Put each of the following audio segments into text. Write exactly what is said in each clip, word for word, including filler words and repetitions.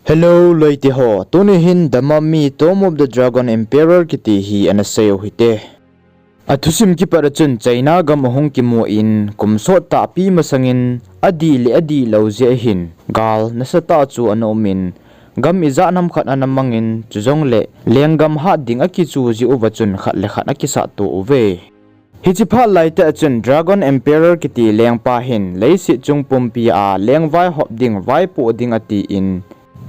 Hello loite ho, tuni hin The Mummy, Tomb of the Dragon Emperor kiti hi ana sei u hite. Athusim kipat a chun China gam ahung kimu in, kum sot tahpi masangin adih le adih lou jeh ahin, gal nasatah chu ana um in, gam ijat ham khat ana mangin, chujongle lenggam hat ding akichu jeh uva chun khat le khat akisat to uve. Hiche phat laitah a chun Dragon Emperor kiti lengpa hin leiset chung pumpi a lengvai hop ding, vaipoh ding atin,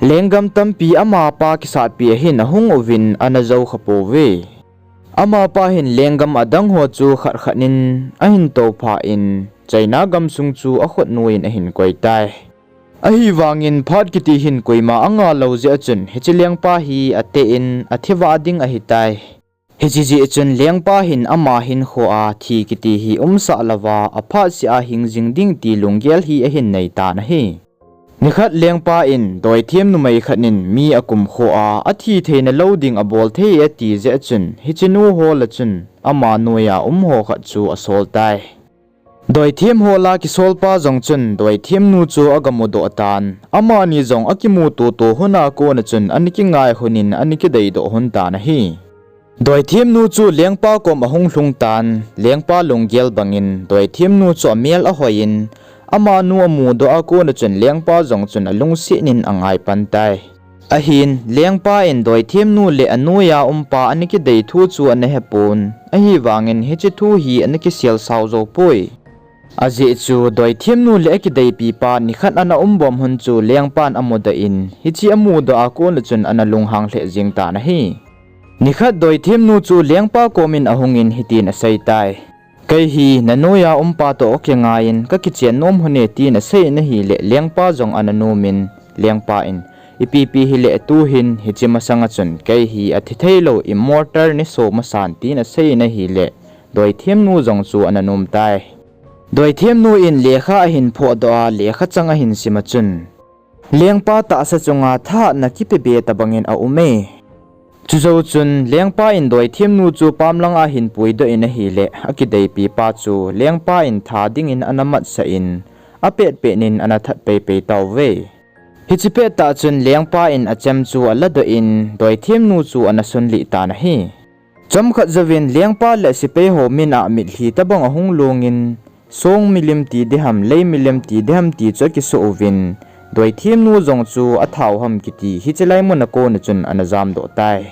lenggam tampi amapa kisatpi ahin ahung uvin ana jou khapouve. Amapa hin lenggam adang ho chu khat khat in ahin toupha in, China gamsung chu akhut noiyin ahin koitai. Ahivangin phat kiti hin koima anga lou jeh a chun hiche lengpa hi ateh in athi vah ding ahitai. Hiche jeh chun lengpa hin ama hinkhoa thi kiti hi umsah louva, aphat seh a hing jing ding ti lunggel hi ahin neitan ahi. Nikhat lengpa in doithem numei khat in mi akumkho a, athi theina lou ding abol thei e ati jeh a chun, hiche nu hol a chun ama noiya um ho khat chu asoltai. Doithem hol a kisolpa jong chun doithem nu chu agamudoh tan, amani jong akimuto to hun a kon a chun ana kingai hun in ana kideidoh hun tan ahi. Doithem nu chu lengpa kom ahung lhung tan, lengpa lunggel bangin doithem nu chu amel ahoi in, amanu amudoh a kon a chun lengpa jong chun alungset in angaipan tai. Ahin, lengpa in doithem nu le anoiya umpa ana kidei thu chu ana hepon, ahivangin hiche thu hi ana kiselsao joupoi. Ajeh chu doithem nu le akideipipa nikhat ana umbom hun chu lengpan amudoh in, hiche amudoh a kon a chun ana lunghang lheh jeng tan ahi. Nikhat doithem nu chu lengpa kom in ahungin hitin aseitai. Kei hi nanoiya umpa toh kakingai in kakichen nom hon e tin asei in ahile lengpa jong ana nom in, lengpa in, ipi pi hile tuhin hiche masang a chun kei hi athi theilou immortal neisou masan tin asei in ahile doithem nu jong chu ana nom tai. Doithem nu in lekha ahin phohdoh a lekha chang ahin sim a chun, lengpa tahsa chunga thahatna kipe be tabangin aume. Chujou chun lengpa in doithem nu chu pamlang a ahin puidoh in ahile akideipipa chu lengpa in tha dingin ana matsah in, apet pet in ana that peipei tauve. Hiche pettah chun lengpa in achem chu aladoh in doithem nu chu ana sunlih tan ahi. Chomkhat jouvin lengpa le sepai ho min a mitlhi tobang ahung longin, song milim ti diham, lei milim ti diham ti chu akisoh uvin, doithem nu jong chu athao ham kiti hiche lai mun a kon a chun ana jamdoh tai.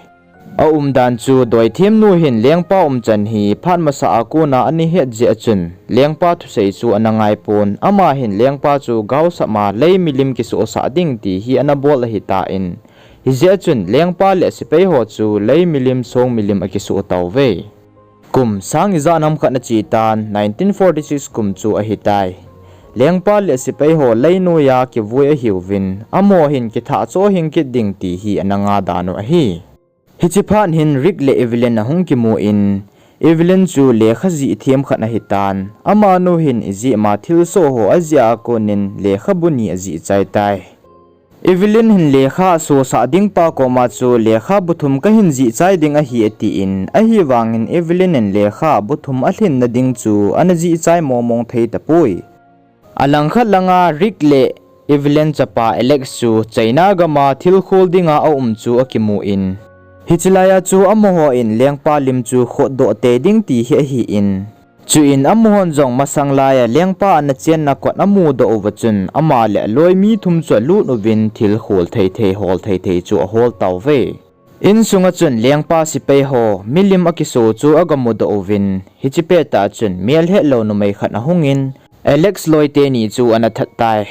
Aumdan chu doithem nu hin lengpa umchan hi phat masa a kon a ana het jeh a chun, lengpa thusei chu ana ngaipon, ama hin lengpa chu gaosap a lei milim kisohsah ding ti hi ana bol ahitan, hijeh a chun lengpa le sepai ho chu lei milim song milim akisoh tauve. Kum sang ijat ham khat ana chetan, nineteen forty six kum chu ahitai. Lengpa le sepai ho lei noiya kivui ahiuvin, amaho hin kithah cho hing kit ding ti hi ana ngadan u ahi. Hiche phat hin Rick le Evelyn ahung kimun, Evelyn chu lekha jih them khat ahitan, amanu hin ijeh ma thilsoh ho ajih a konin lekhabu ni ajih chai tai. Evelyn hin lekha asosah ding pa koma chu lekhabu thum kahin jih chai ding ahi atin, ahivangin Evelyn in lekhabu thum alhinna ding chu ana jih chai mongmong thei tapoi. Alangkhat langa Rick le Evelyn chapa Alex chu China gama thil khol dinga aum chu akimun, hiche laiya chu amaho in lengpa lim chu khotdoh tei ding ti hi ahin, chuin amahon jong masang laiya lengpa ana chenna kot amudoh uva chun ama le aloi mi thum chu alut uvin thil khol thei thei, hol thei thei chu ahol tauve. Insunga chun lengpa sepai ho milim akiso chu agamudoh uvin, hiche pettah chun melhetlou numei khat ahungin, Alex loi teni chu ana that tai.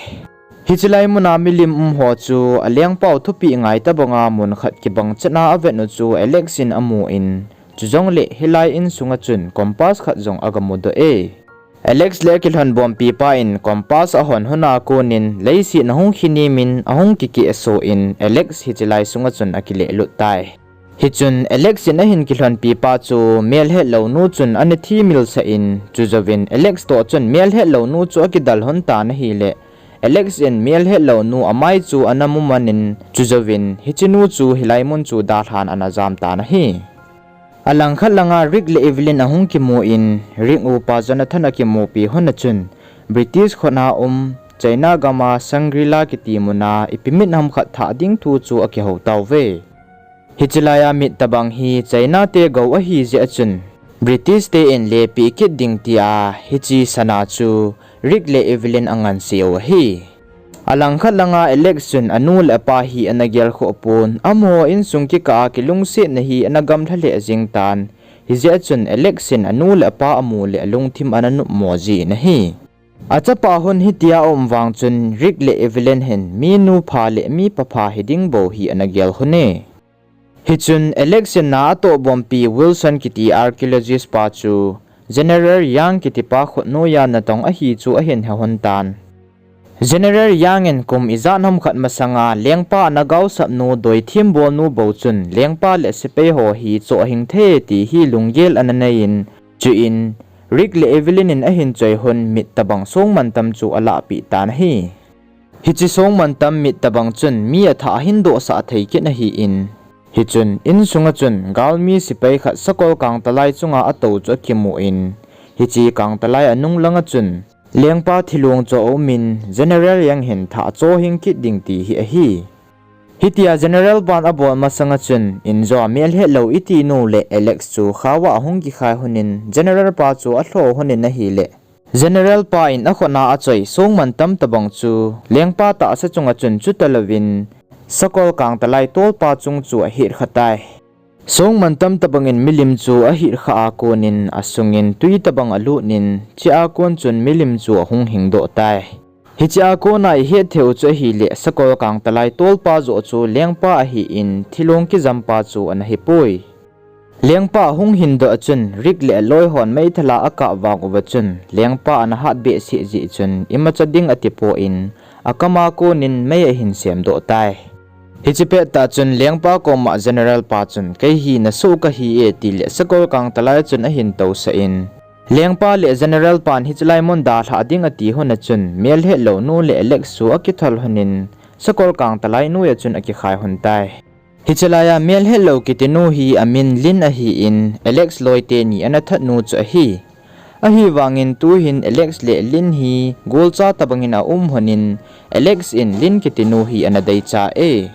Hiche lai muna milim um ho chu alengpau thupeh ngai tobanga mun khat kibang chetna avet u chu Alex in amun, chujongle hilai insunga chun compass khat jong agamudoh e. Alex le akilhonbompi pa in compass ahon hon a konin leiset ahung khinem in ahung kikehsoh in Alex hiche lai sunga chun akilehlut tai. Hichun Alex in ahin kilhonpi pa chu melhetlou nu chun ana thimilsah in, chujouvin Alex toh chun melhetlou nu chu akidalhon tan ahile, Alex in melhetlou nu amai chu ana muman in, chujouvin hiche nu chu hilai mun chu dalhan ana jam tan ahi. Alangkhat langa Rick le Evelyn ahung kimun, Rick upa Jonathan akimupi hon a chun, British khut a um China gam a Shangri-La kiti mun a ipi mit ham khat thah ding thu chu akihou tauve. Hiche lai a mit tabang hi China te gou ahi jeh a chun, British te in lepeh kit ding tia hiche sana chu Rick le Evelyn angansei u ahi. Alangkhat lang a Alex chun anu le apa hi ana gel khoh pon, amaho insung kikah a kilungsetna hi ana gamlha lheh jeng tan, hijeh a chun Alex in anu le apa amu le alungthim ana nopmo jin ahi. Achapa hon hitia aum vang chun Rick le Evelyn hin minu pha le mipa pha hiding bou hi ana gel hon e. Hichun Alex in na atohbompi Wilson kiti archaeologist pa chu General Yang kiti pa khutnoiya natong ahi chu ahin he hon tan. General Yang in kum ijat ham khat masanga lengpa ana gaosapnu doithem bolnu bou chun lengpa le sepai ho hi choh ahing thei ti hi lunggel ana nei in, chuin Rick le Evelyn in ahin choi hon mit tabang songmantam chu alahpeh tan ahi. Hiche songmantam mit tabang chun mi athah ahin dohsah thei kit ahin, hichun insunga chun galmi sepai khat sakol kangtalai chunga atou chu akimu in, hiche kangtalai anung langa chun lengpa thilong chu aumin General Yang hin thah cho hing kit ding ti hi ahi. Hitia General pan abol masanga chun injo a melhetlou itinu le Alex chu khaova ahung kikhai honin General pa chu alho honin ahile, General pa in akhutna achoi songmantam tabang chu lengpa tahsa chunga chun chutalouvin sakol kangtalai tolpa chung chu ahet kha tai. Songmantam tabangin milim chu ahet kha a konin asungin twi tabang alutnin, chea kon chun milim chu ahung hingdoh tai. Hichea kona ihet theiu chu ahile, sakol kangtalai tolpa joh chu lengpa ahin, thilong kijampa chu ana hipoi. Lengpa ahung hindoh a chun Rick le aloi hon meithal a akap vang uva chun lengpa ana hat behseh jeh chun imacha ding atipon, akama konin mei ahin semdoh tai. Hiche pettah chun lengpa koma General pa chun, kei hi nasoh kahi e, tile sakol kangtalai chun ahin tousah in, lengpa le General pan hiche lai mun dalhah ding ati hon a chun melhetlou nu le Alex chu akithol honin sakol kangtalai noiya chun akikhai hon tai. Hiche laiya melhetlou kitinu hi amin Lynn ahin, Alex loite ni ana thatnu chu ahi. Ahivangin tuhin Alex le Lynn hi golcha tabangin aum honin, Alex in Lynn kitinu hi ana deicha e.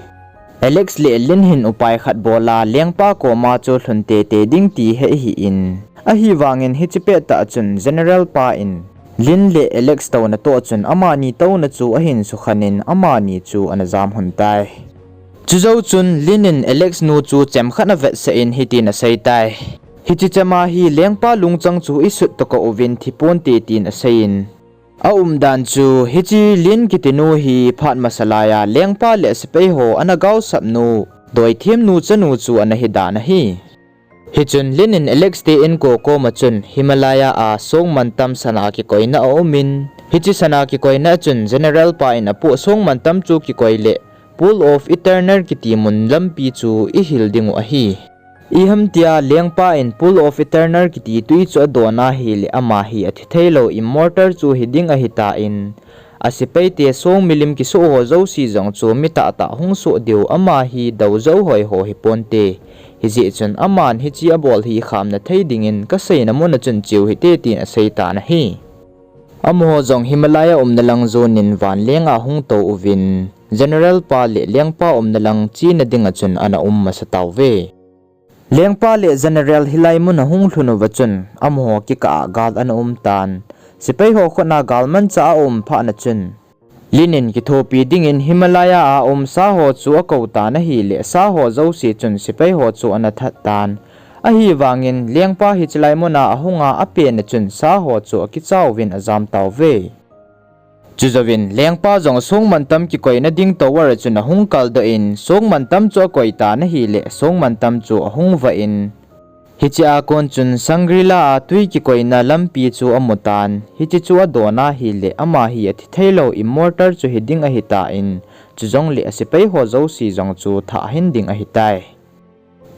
Alex le Lynn hin upai khat bola lengpa koma chu lhun teitei ding ti he ahin, ahivangin hiche pettah chun General pa in Lynn le Alex touna toh chun amani touna chu ahin sukhanin amani chu ana jam hon tai. Chujou chun Lynn in Alex nu chu chemkhat avetsah in hitin aseitai. Hiche chema hi lengpa lungchang chu isut tokah uvin thiponte tin aseiyin, aumdan chu hiche Lynn kitinu hi phat masa laiya lengpa le sepai ho ana gaosapnu, doithemnu chanu chu ana hidan ahi. Hichun Lynn in Alex te inko koma chun Himalaya a songmantam sana kikoina aumin, hiche sana kikoina a chun General pa in apoh songmantam chu kikoi le Pool of Eternal kiti mun lampi chu ihil dingu ahi. Iham tia lengpa in Pool of Eternal kiti twi chu adon ahile ama hi athi theilou immortal chu hiding ahitan, asepaite song milim kisoh ho jouse jong chu mi tahtah hung soh diu, ama hi doujou hoiho hiponte. Hijeh chun aman hiche abol hi khamna thei dingin kaseina muna chun cheu hite tin aseitan ahi. Amaho jong Himalaya umna lang jonin vanlenga hung tou uvin, General pa le lengpa umna lang chena dinga chun ana um masa tauve. Lengpa le General hilai muna hung lhun uva chun amaho kikah a gal ana umtan. Sepai ho khutna galmanchah a aum phatna chun Lynn in kithopi dingin Himalaya a um saho chu akoutan ahile saho jouse chun sepai ho chu ana thattan. Ahivangin lengpa hiche lai muna ahunga apenna chun saho chu akichauvin ajam tauve. Chujouvin lengpa jong songmantam kikoina ding tower a chun ahung kaldoh in songmantam chu akoitan ahile songmantam chu ahung vah in, hichea kon chun Shangri-La a twi kikoina lampi chu amutan, hiche chu adon ahile ama hi athi theilou immortal chu hiding ahitan, chujongle asepai ho jouse jong chu thah ahin ding ahitai.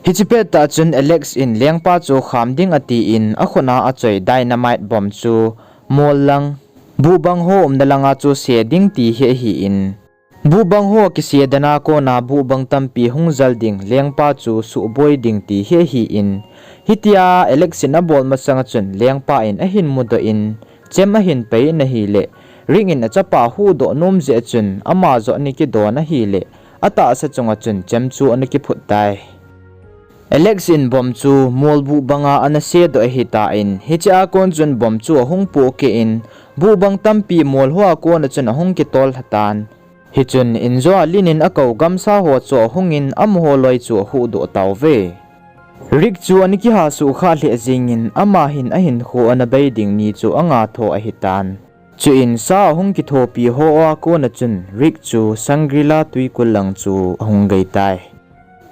Hiche pettah chun Alex in lengpa chu kham ding atin akhutna achoi dynamite bomb chu mol lang, buhbang ho umna langa chu se ding ti hi ahin, buhbang ho kise dana kona buhbang tampi hung jal ding lengpa chu suhboi ding ti hi ahin, hitia Alex in abol masanga chun lengpa in ahin mudoh in chem ahin pei in ahile, Rick in achapa huhdoh nom jeh a chun ama joh ana kidon ahileh, atahsa chunga chun chem chu ana kiphut tai. Alex in bomb chu molbuh banga ana sedoh ahitan, hichea kon chun bomb chu ahung pohkeh in, buh bang tampi mol hoa kona chun ahung kitol lhatan. Hichun injoa Lynn in akou gamsa ho chu ahungin amaho loi chu ahuhdoh tauve. Rick chu ana kihasuh khah lheh jengin ama hin ahinkho ana bei ding ni chu anga tho ahitan. Chuin sa ahung kithopi hoa kona chun Rick chu Shangri-La twikul lang chu ahung gei tai.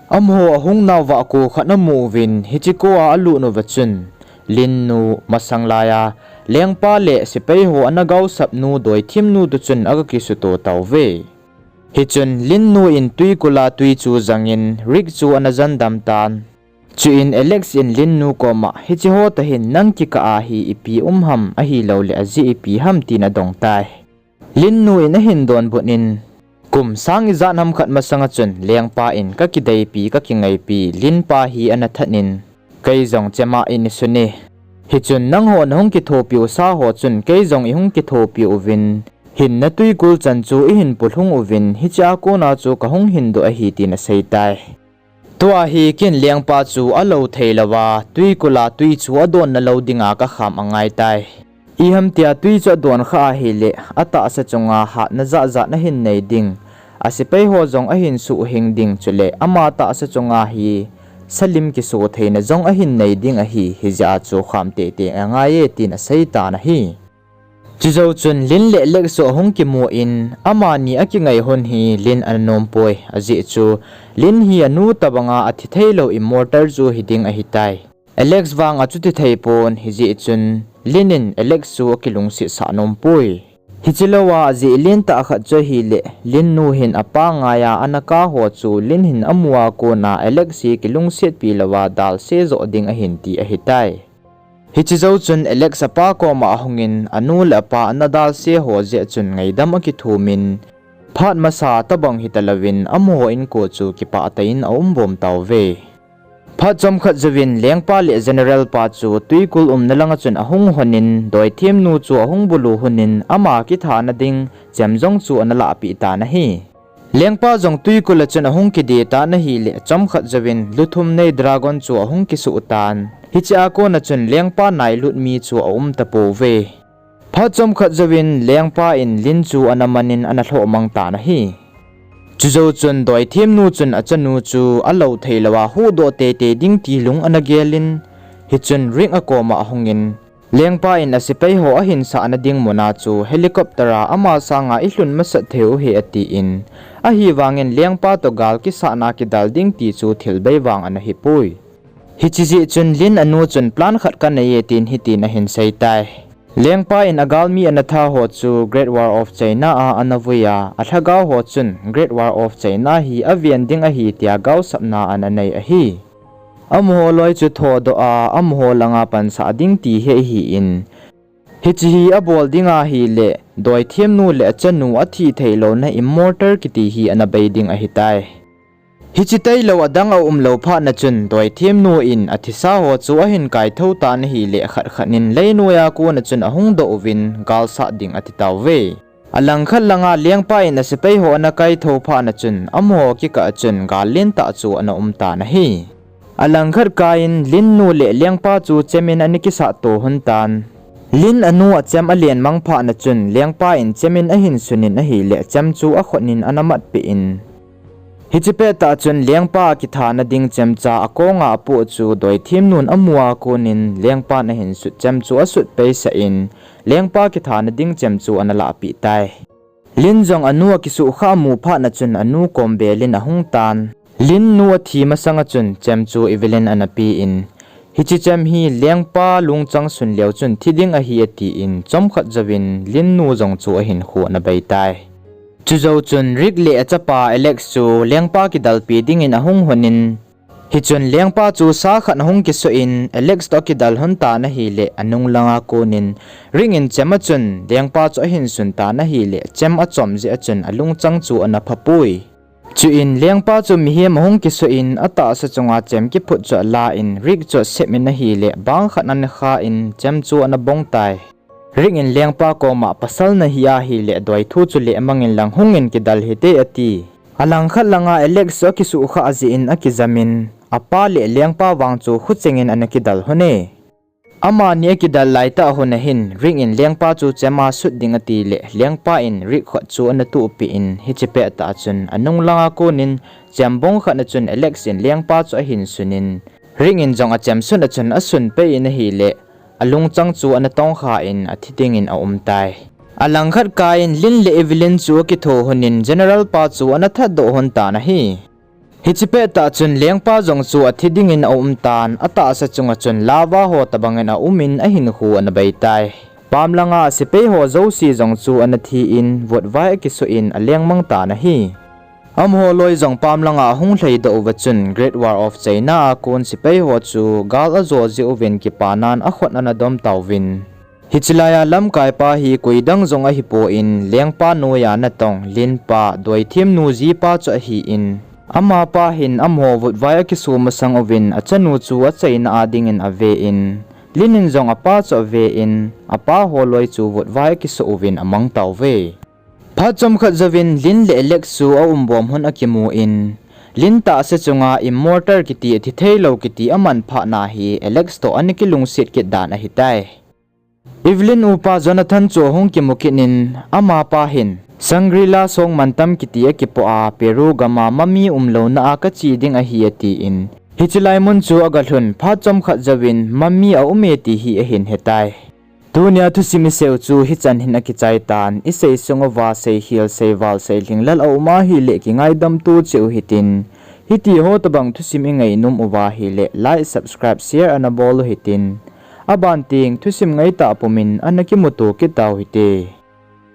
Amaho ahung nauva ko khat amu uvin, hiche koa alut uva chun Lynn nu, masang laiya lengpa le sepai ho ana gaosap nu doithim nu toh chun aga kisuto tauve. Hichun Lynn nu in twikul a twi chu jangin Rick chu ana jandam tan. Chuin Alex in Lynn nu koma, hiche ho tah hin nang kikah a hi ipi um ham ahilouleh ajeh ipi ham tin adong tai. Lynn nu in ahin donbut in, kum sang ijat ham khat masanga chun lengpa in kakideipi, kakingaipi Lynn pa hi ana that in, kei jong chem a eina sun e. Hichun nangho nahung kithopiu sa ho chun kei jong ihung kithopi uvin, hinna twikul chan chu ihin pulhung uvin, hichea kona chu kahung hindoh ahi tin asei tai. Tua hi kin lengpa chu alou theilouva twikul a twi chu adonna lou dinga kakham angai tai. Iham tia twi chu adon khah ahileh, atahsa chunga hatna jatjat ahin nei ding, asepai ho jong ahin suhhing ding, chuleh ama tahsa chunga hi salim kiso theina jong ahin nei ding ahi, hijeh a chu kham teitei angaiye tin asei tan ahi. Chujou chun Lynn le Alex chu ahung kimu in, amani akingai hon hi Lynn ana nompoi, ajeh chu Lynn hi anu tobanga athi theilou immortal chu hiding ahitai. Alex vang achuti theipon, hijeh chun Lynn in Alex chu akilungset sah nompoi. Hiche louva ajeh lentah khat chu ahileh, Lynn nu hin apa ngaiya ana kap ho chu Lynn hin amua kona Alex hi kilungsetpi louva dalse joh ding ahin ti ahitai. Hiche jou chun Alex apa koma ahungin anu le apa ana dalse ho jeh chun ngaidam akithumin, phat masa tobang hitalouvin amaho inko chu kipah tah in aumbom tauve. Phat chomkhat jouvin lengpa le general pa chu twikul umna langa chun ahung honin, doithim nu chu ahung bulu honin, ama kithana ding chem jong chu ana lahpeh tan ahi. Lengpa jong twikul a chun ahung kide tan ahileh, chomkhat jouvin luthum nei dragon chu ahung kisuh tan. Hichea kona chun lengpa nailut mi chu aum tapouve. Phat chomkhat jouvin lengpa in Lynn chu ana manin ana lhohmang tan ahi. Chujou chun doithim nu chun achanu chu alou theilouva huhdoh teitei ding ti lung ana gelin, hichun Rick akoma ahungin, lengpa in asepai ho ahinsahna ding muna chu helicopter a ama sanga ilhun masat thei u ahi atin, ahivangin lengpa toh gal kisahna kidal ding ti chu thil bei vang ana hipoi. Hiche jeh chun Lynn anu chun plan khat kaneiye tin hitin ahin seitai. Lengpa in agalmi ana tha ho chu Great Wall of China a ana vuiya, alhagao ho chun Great Wall of China hi aven ding ahi tia gaosapna ana nei ahi. Amaho loi chu thodoh a, amaho langa pansah ding ti hi ahin, hiche hi abol ding ahileh, doithim nu le achanu athi theilouna immortal kiti hi ana bei ding ahitai. Hiche tailou adang aumlou phatna chun doithim nu in athisa ho chu ahin kaithou tan ahileh, khat khat in leinoiya kona chun ahung doh uvin galsat ding ati tauve. Alangkhat langa lengpa in asepai ho ana kaithou phatna chun amaho kikah a chun gal lentah chu ana um tan ahi. Alangkhat kaiyin Lynn nu le lengpa chu chemin ana kisatto lhon tan. Lynn anu achem alen mang phatna chun lengpa in chemin ahin sunin ahileh, chem chu akhutnin ana matpeh in, hiche pettah chun lengpa akithana ding chemcha akonga apoh chu doithim nun amua konin lengpan ahin sut chem chu asut peisah in, lengpa kithana ding chem chu ana lahpeh tai. Lynn jong anu akisuhkhah amu phatna chun anu kom belin ahung tan. Lynn nu athi masanga chun chem chu Evelyn ana pen, hiche chem hi lengpa lungchang sun leu chun thi ding ahi atin, chomkhat jouvin Lynn nu jong chu ahinkho ana bei tai. Chujou chun Rick le achapa Alex chu lengpa kidalpi dingin ahung lhonin, hichun lengpa chu sa khat ahung kisoh in Alex toh akidal lhon tan ahileh, anung langa konin Rick in chem a chun lengpa chu ahin sun tan ahileh, chem achom jeh a chun alungchang chu ana phapoi. Chuin lengpa chu mihem ahung kisoh in atahsa chunga chem kiphut chu alan, Rick chu asep in ahileh, bang khat ana khan chem chu ana bong tai. Rick in lengpa koma, "Pasal nahi ahile doi thu chu leh mangin lang hungin kidal hite," ati. Alangkhat langa Alex chu akisuhkhah jeh in akijamin, apa le lengpa vang chu khuchengin ana kidal lhone. Amani akidal laitah hun ahin, Rick in lengpa chu chema sut ding ati le, lengpa in Rick khut chu ana tuhpeh in, hiche pettah chun anung langa konin chem bong khat a chun Alex in lengpa chu ahin sunin, Rick in jong achem sut a chun asun pei in ahile, alungchang chu ana tongkha in athi dingin aumtai. Alangkhat kaiyin Lynn le Evelyn chu akitho lhonin General pa chu ana thatdoh lhon tan ahi. Hiche pettah chun lengpa jong chu athi dingin aumtan, atahsa chunga chun lava ho tobangin aumin ahinkho ana beitai. Pam langa sepai ho jouse jong chu ana thi in vutvai akisoh in alengmang tan ahi. Amaho loi jong pam langa ahung lhaidoh uva chun Great Wall of China a kon sepai ho chu gal ajo jeh uvin kipanan akhut ana dom tauvin. Hiche laiya lamkaipa hi koidang jong ahipon, lengpa noiya natong, Lynn pa, doithemnu jipa chu ahin, amapa hin amaho vutvai akiso masang uvin achanu chu achaina a dingin aven, Lynn in jong apa chu aven, apa ho loi chu vutvai akisoh uvin amang tauve. Phat chomkhat jouvin Lynn le Alex chu aumbom lhon akimun, Lynn tahsa chunga immortal kiti, athi theilou kiti aman phatna hi Alex toh ana kilungset kit dan ahitai. Evelyn upa Jonathan chu ahung kimu kit in, amapa hin Shangri-La song mantam kiti akipoh a, Peru gama mummy umlouna a kache ding ahi atin, hiche lai mun chu agalhun phat chomkhat jouvin mummy aume ti hi ahin hetai. Tunia thusim iseiu chu hichan hin akichai tan, isei sung uva seikhel, seival, seilhinglel aum ahile kingaidam to cheh u hitin, hitiho tobang thusim ingainom uva ahile like, subscribe, share ana bol u hitin, aban teng thusim ngaitah pumin ana kimuto kit tau hite.